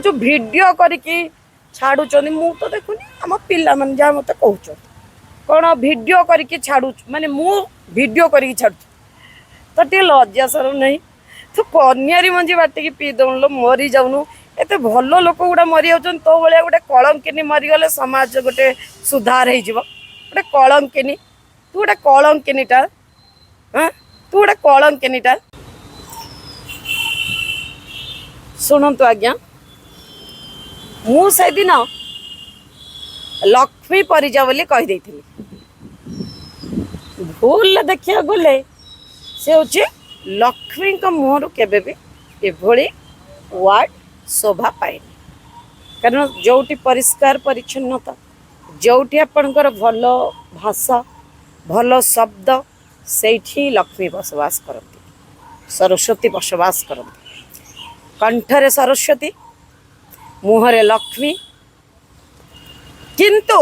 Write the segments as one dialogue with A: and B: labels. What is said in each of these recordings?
A: ଦେଖୁଛୁ ଭିଡ଼ିଓ କରିକି ଛାଡ଼ୁଛନ୍ତି। ମୁଁ ତ ଦେଖୁନି, ଆମ ପିଲାମାନେ ଯାହା ମୋତେ କହୁଛନ୍ତି କ'ଣ ଭିଡ଼ିଓ କରିକି ଛାଡ଼ୁଛୁ, ମାନେ ମୁଁ ଭିଡ଼ିଓ କରିକି ଛାଡ଼ୁଛି। ତ ଟିକେ ଲଜ୍ଜା ସରମ ନାହିଁ? ତୁ କନିଆରୀ ମଞ୍ଜି ବାଟିକି ପିଇ ଦଉନୁ ଲୋ, ମରିଯାଉନୁ। ଏତେ ଭଲ ଲୋକ ଗୁଡ଼ା ମରିଯାଉଛନ୍ତି, ତୋ ଭଳିଆ ଗୋଟେ କଳଙ୍କିନୀ ମରିଗଲେ ସମାଜ ଗୋଟେ ସୁଧାର ହେଇଯିବ। ଗୋଟେ କଳଙ୍କିନୀ, ତୁ ଗୋଟେ କଳଙ୍କିନୀଟା। ହଁ, ତୁ ଗୋଟେ କଳଙ୍କିନୀଟା। ଶୁଣନ୍ତୁ ଆଜ୍ଞା, ମୁଁ ସେଦିନ ଲକ୍ଷ୍ମୀ ପରିଜା ବୋଲି କହିଦେଇଥିଲି। ଭୁଲରେ ଦେଖିବାକୁ ଗଲେ ସେ ହେଉଛି ଲକ୍ଷ୍ମୀଙ୍କ ମୁହଁରୁ କେବେ ବି ଏଭଳି ୱାର୍ଡ଼ ଶୋଭା ପାଏନି। କାରଣ ଯେଉଁଠି ପରିଷ୍କାର ପରିଚ୍ଛନ୍ନତା, ଯେଉଁଠି ଆପଣଙ୍କର ଭଲ ଭାଷା, ଭଲ ଶବ୍ଦ, ସେଇଠି ଲକ୍ଷ୍ମୀ ବସବାସ କରନ୍ତି, ସରସ୍ୱତୀ ବସବାସ କରନ୍ତି। କଣ୍ଠରେ ସରସ୍ୱତୀ, ମୁହଁରେ ଲକ୍ଷ୍ମୀ। କିନ୍ତୁ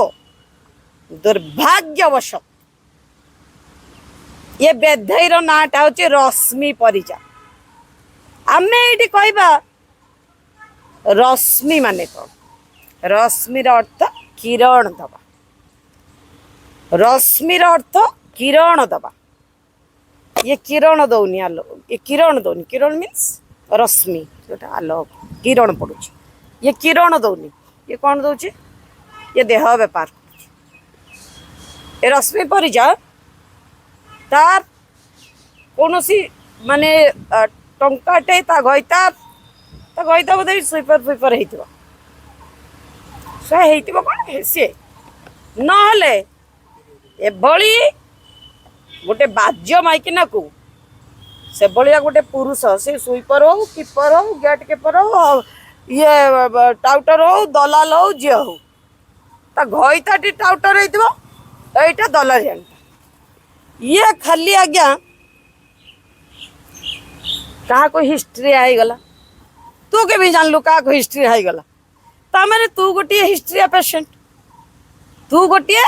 A: ଦୁର୍ଭାଗ୍ୟବଶ ଇଏ ବେଧେଇର ନାଁଟା ହେଉଛି ରଶ୍ମି ପରିଜା। ଆମେ ଏଇଠି କହିବା ରଶ୍ମି ମାନେ କ'ଣ? ରଶ୍ମିର ଅର୍ଥ କିରଣ ଦବା। ରଶ୍ମିର ଅର୍ଥ କିରଣ ଦବା। ଇଏ କିରଣ ଦଉନି, ଆଲୋ ଇଏ କିରଣ ଦଉନି। କିରଣ ମିନ୍ସ ରଶ୍ମି, ଯୋଉଟା ଆଲୋକ କିରଣ ପଡୁଛି। ଇଏ କିରଣ ଦଉନି, ଇଏ କ'ଣ ଦଉଛି? ଇଏ ଦେହ ବେପାର କରୁଛି। ଏ ରଶ୍ମି ପରିଜା ତାର କୌଣସି ମାନେ ଟଙ୍କାଟେ ତା ଘଇତା ବୋଧେ ସୁଇପର ଫୁଇପର ହେଇଥିବ। ସେ ହେଇଥିବ କ'ଣ ସିଏ ନହେଲେ ଏଭଳି ଗୋଟେ ବାଜ୍ୟ ମାଇକିନାକୁ ସେଭଳିଆ ଗୋଟେ ପୁରୁଷ, ସେ ସୁଇପର ହଉ, କିପର ହଉ, ଗେଟ୍ କିପର ହଉ, ଇଏ ଟାଉଟର ହଉ, ଦଲାଲ ହଉ, ଯିଏ ହଉ, ତା ଘଇତାଟି ଟାଉଟର ହେଇଥିବ, ଏଇଟା ଦଲାଲିଆଣିଟା। ଇଏ ଖାଲି ଆଜ୍ଞା କାହାକୁ ହିଷ୍ଟ୍ରିଆ ହେଇଗଲା। ତୁ କେମିତି ଜାଣିଲୁ କାହାକୁ ହିଷ୍ଟ୍ରିଆ ହେଇଗଲା? ତାମାନେ ତୁ ଗୋଟିଏ ହିଷ୍ଟ୍ରିଆ ପେସେଣ୍ଟ। ତୁ ଗୋଟିଏ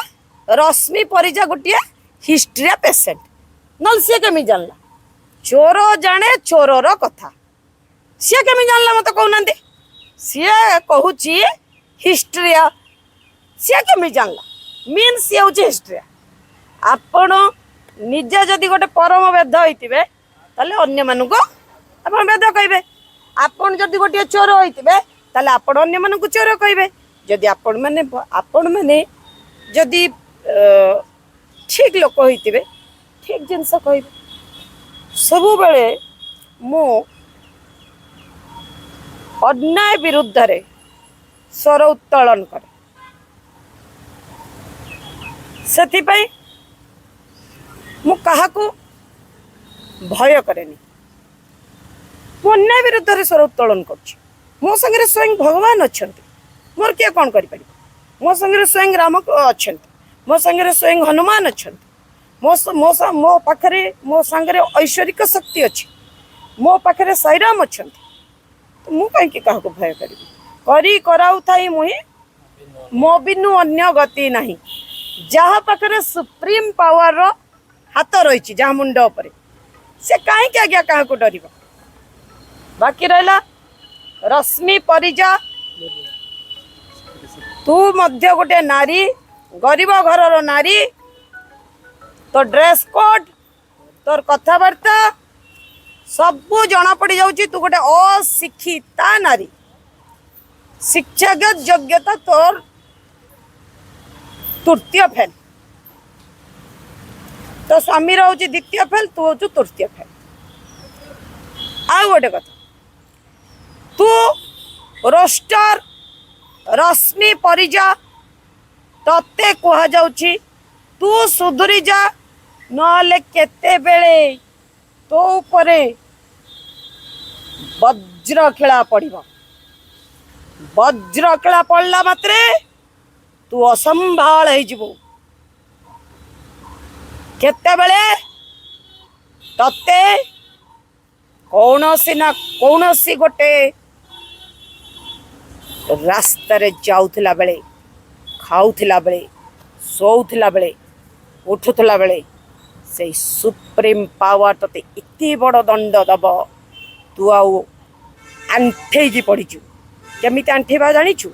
A: ରଶ୍ମି ପରିଜା ଗୋଟିଏ ହିଷ୍ଟ୍ରିଆ ପେସେଣ୍ଟ, ନହେଲେ ସିଏ କେମିତି ଜାଣିଲା? ଚୋର ଜାଣେ ଚୋରର କଥା। ସିଏ କେମିତି ଜାଣିଲା ମତେ କହୁନାହାନ୍ତି? ସିଏ କହୁଛି ହିଷ୍ଟ୍ରିଆ, ସିଏ କେମିତି ଜାଣିଲା? ମିନ୍ସ ସିଏ ହେଉଛି ହିଷ୍ଟ୍ରିଆ। ଆପଣ ନିଜେ ଯଦି ଗୋଟେ ପରମ ବେଧ ହେଇଥିବେ, ତାହେଲେ ଅନ୍ୟମାନଙ୍କୁ ଆପଣ ବେଧ କହିବେ। ଆପଣ ଯଦି ଗୋଟିଏ ଚୋର ହେଇଥିବେ, ତାହେଲେ ଆପଣ ଅନ୍ୟମାନଙ୍କୁ ଚୋର କହିବେ। ଯଦି ଆପଣମାନେ ଯଦି ଠିକ ଲୋକ ହେଇଥିବେ, ଠିକ ଜିନିଷ କହିବେ। ସବୁବେଳେ ମୁଁ ଅନ୍ୟାୟ ବିରୁଦ୍ଧରେ ସ୍ୱର ଉତ୍ତୋଳନ କରେ। ସେଥିପାଇଁ ମୁଁ କାହାକୁ ଭୟ କରେନି। ମୁଁ ଅନ୍ୟାୟ ବିରୁଦ୍ଧରେ ସ୍ୱର ଉତ୍ତୋଳନ କରୁଛି। ମୋ ସାଙ୍ଗରେ ସ୍ୱୟଂ ଭଗବାନ ଅଛନ୍ତି, ମୋର କିଏ କ'ଣ କରିପାରିବ? ମୋ ସାଙ୍ଗରେ ସ୍ୱୟଂ ରାମ ଅଛନ୍ତି, ମୋ ସାଙ୍ଗରେ ସ୍ୱୟଂ ହନୁମାନ ଅଛନ୍ତି, ମୋ ପାଖରେ, ମୋ ସାଙ୍ଗରେ ଐଶ୍ୱରିକ ଶକ୍ତି ଅଛି, ମୋ ପାଖରେ ସାଇରାମ ଅଛନ୍ତି। ତ ମୁଁ କାହିଁକି କାହାକୁ ଭୟ କରିବି? କରି କରାଉଥାଇ ମୁହିଁ, ମୋ ବିନୁ ଅନ୍ୟ ଗତି ନାହିଁ। ଯାହା ପାଖରେ ସୁପ୍ରିମ ପାୱାରର ହାତ ରହିଛି, ଯାହା ମୁଣ୍ଡ ଉପରେ, ସେ କାହିଁକି ଆଜ୍ଞା କାହାକୁ ଡରିବ? ବାକି ରହିଲା ରଶ୍ମି ପରିଜା, ତୁ ମଧ୍ୟ ଗୋଟେ ନାରୀ, ଗରିବ ଘରର ନାରୀ। ତୋ ଡ୍ରେସ୍ କୋଡ୍, ତୋର କଥାବାର୍ତ୍ତା ସବୁ ଜଣା ପଡି ଯାଉଛି। ତୁ ଗୋଟେ ଅଶିକ୍ଷିତା ନାରୀ। ଶିକ୍ଷାଗତ ଯୋଗ୍ୟତା ତୋର ତୃତୀୟ ଫେଲ୍। ତୋ ସ୍ୱାମୀର ହଉଛି ଦ୍ୱିତୀୟ ଫେଲ୍, ତୁ ହଉଛୁ ତୃତୀୟ ଫେଲ୍। ଆଉ ଗୋଟେ କଥା, ତୁ ରୋଷ୍ଟର ରଶ୍ମି ପରିଜା, ତତେ କୁହାଯାଉଛି ତୁ ସୁଧୁରି ଯା, ନହେଲେ କେତେବେଳେ ତୋ ଉପରେ ବଜ୍ର ଖେଳା ପଡ଼ିବ। ବଜ୍ର ଖେଳା ପଡ଼ିଲା ମାତ୍ରେ ତୁ ଅସମ୍ଭାଳ ହେଇଯିବୁ। କେତେବେଳେ ତତେ କୌଣସି ନା କୌଣସି ଗୋଟେ ରାସ୍ତାରେ ଯାଉଥିଲା ବେଳେ, ଖାଉଥିଲା ବେଳେ, ଶୋଉଥିଲା ବେଳେ, ଉଠୁଥିଲା ବେଳେ ସେଇ ସୁପ୍ରିମ ପାୱାର ତତେ ଏତେ ବଡ଼ ଦଣ୍ଡ ଦବ, ତୁ ଆଉ ଆଣ୍ଠେଇକି ପଡ଼ିଯିବୁ। କେମିତି ଆଣ୍ଠେଇବା ଜାଣିଛୁ?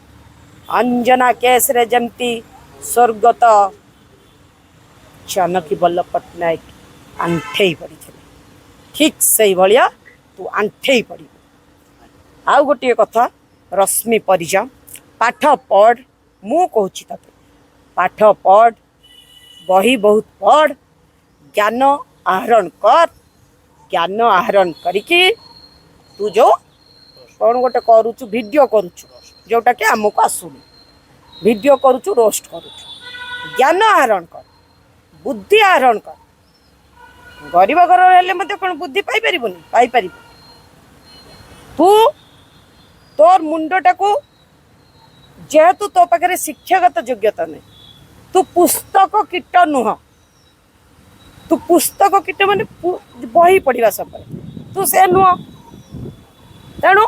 A: ଅଞ୍ଜନା କେସ୍ରେ ଯେମିତି ସ୍ୱର୍ଗତ ଜାନକୀ ବଲ୍ଲଭ ପଟ୍ଟନାୟକ ଆଣ୍ଠେଇ ପଡ଼ିଥିଲେ, ଠିକ୍ ସେଇଭଳିଆ ତୁ ଆଣ୍ଠେଇ ପଡ଼ିବୁ। ଆଉ ଗୋଟିଏ କଥା ରଶ୍ମି ପରିଜା, ପାଠ ପଢ଼। ମୁଁ କହୁଛି ତତେ, ପାଠ ପଢ଼, ବହି ବହୁତ ପଢ଼, ଜ୍ଞାନ ଆହରଣ କର। ଜ୍ଞାନ ଆହରଣ କରିକି ତୁ ଯେଉଁ କ'ଣ ଗୋଟେ କରୁଛୁ, ଭିଡ଼ିଓ କରୁଛୁ, ଯେଉଁଟାକି ଆମକୁ ଆସୁନି, ଭିଡ଼ିଓ କରୁଛୁ, ରୋଷ୍ଟ କରୁଛୁ। ଜ୍ଞାନ ଆହରଣ କର, ବୁଦ୍ଧି ଆହରଣ କର। ଗରିବ ଘରର ହେଲେ ମଧ୍ୟ କ'ଣ ବୁଦ୍ଧି ପାଇପାରିବୁନି? ପାଇପାରିବୁ। ତୁ ତୋର ମୁଣ୍ଡଟାକୁ, ଯେହେତୁ ତୋ ପାଖରେ ଶିକ୍ଷାଗତ ଯୋଗ୍ୟତା ନାହିଁ, ତୁ ପୁସ୍ତକ କୀଟ ନୁହଁ। ତୁ ପୁସ୍ତକ କୀଟ ମାନେ ବହି ପଢ଼ିବା ସବୁବେଳେ, ତୁ ସେ ନୁହଁ। ତେଣୁ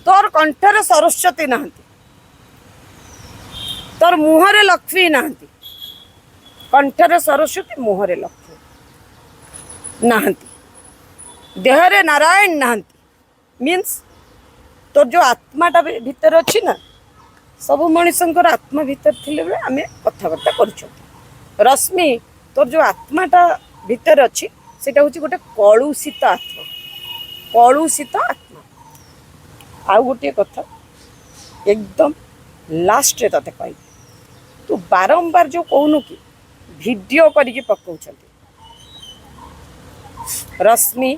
A: ତୋର କଣ୍ଠରେ ସରସ୍ୱତୀ ନାହାନ୍ତି, ତୋର ମୁହଁରେ ଲକ୍ଷ୍ମୀ ନାହାନ୍ତି। କଣ୍ଠରେ ସରସ୍ୱତୀ, ମୁହଁରେ ଲକ୍ଷ୍ମୀ ନାହାନ୍ତି, ଦେହରେ ନାରାୟଣ ନାହାନ୍ତି। ମିନ୍ସ ତୋର ଯେଉଁ ଆତ୍ମାଟା ଭିତରେ ଅଛି ନା, ସବୁ ମଣିଷଙ୍କର ଆତ୍ମା ଭିତରେ ଥିଲେ ବେଳେ ଆମେ କଥାବାର୍ତ୍ତା କରୁଛନ୍ତି। ରଶ୍ମି, ତୋର ଯେଉଁ ଆତ୍ମାଟା ଭିତରେ ଅଛି, ସେଇଟା ହେଉଛି ଗୋଟେ କଳୁଷିତ ଆତ୍ମା, କଳୁଷିତ ଆତ୍ମା। ଆଉ ଗୋଟିଏ କଥା ଏକଦମ ଲାଷ୍ଟରେ ତତେ କହିବି। ତୁ ବାରମ୍ବାର ଯେଉଁ କହୁନୁ କି ଭିଡ଼ିଓ କରିକି ପକାଉଛନ୍ତି, ରଶ୍ମି,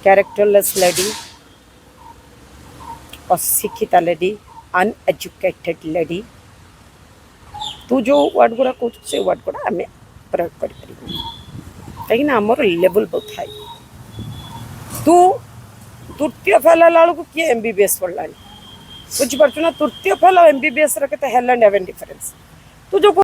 A: କ୍ୟାରେକ୍ଟରଲେସ୍ ଲେଡି, ଅଶିକ୍ଷିତା ଲେଡି, ଅନଏଜୁକେଟେଡ୍ ଲେଡି, ତୁ ଯେଉଁ ୱାର୍ଡ଼ ଗୁଡ଼ା କହୁଛୁ, ସେ ୱାର୍ଡ଼ ଗୁଡ଼ା ଆମେ ପ୍ରୟୋଗ କରିପାରିବୁନି, କାହିଁକିନା ଆମର ଲେଭେଲ୍ ବହୁତ ହାଇ। ତୁ ତୃତୀୟ ଫେଲ୍ ହେଲା ବେଳକୁ କିଏ ଏମବିବିଏସ୍ ପଢ଼ିଲାଣି, ବୁଝିପାରୁଛୁ ନା? ତୃତୀୟ ଫେଲ୍ ଆଉ ଏମବିବିଏସ୍ର କେତେ ହେଲ୍ ଆଣ୍ଡ ହେଭେନ୍ ଡିଫରେନ୍ସ। ତୁ ଯେଉଁ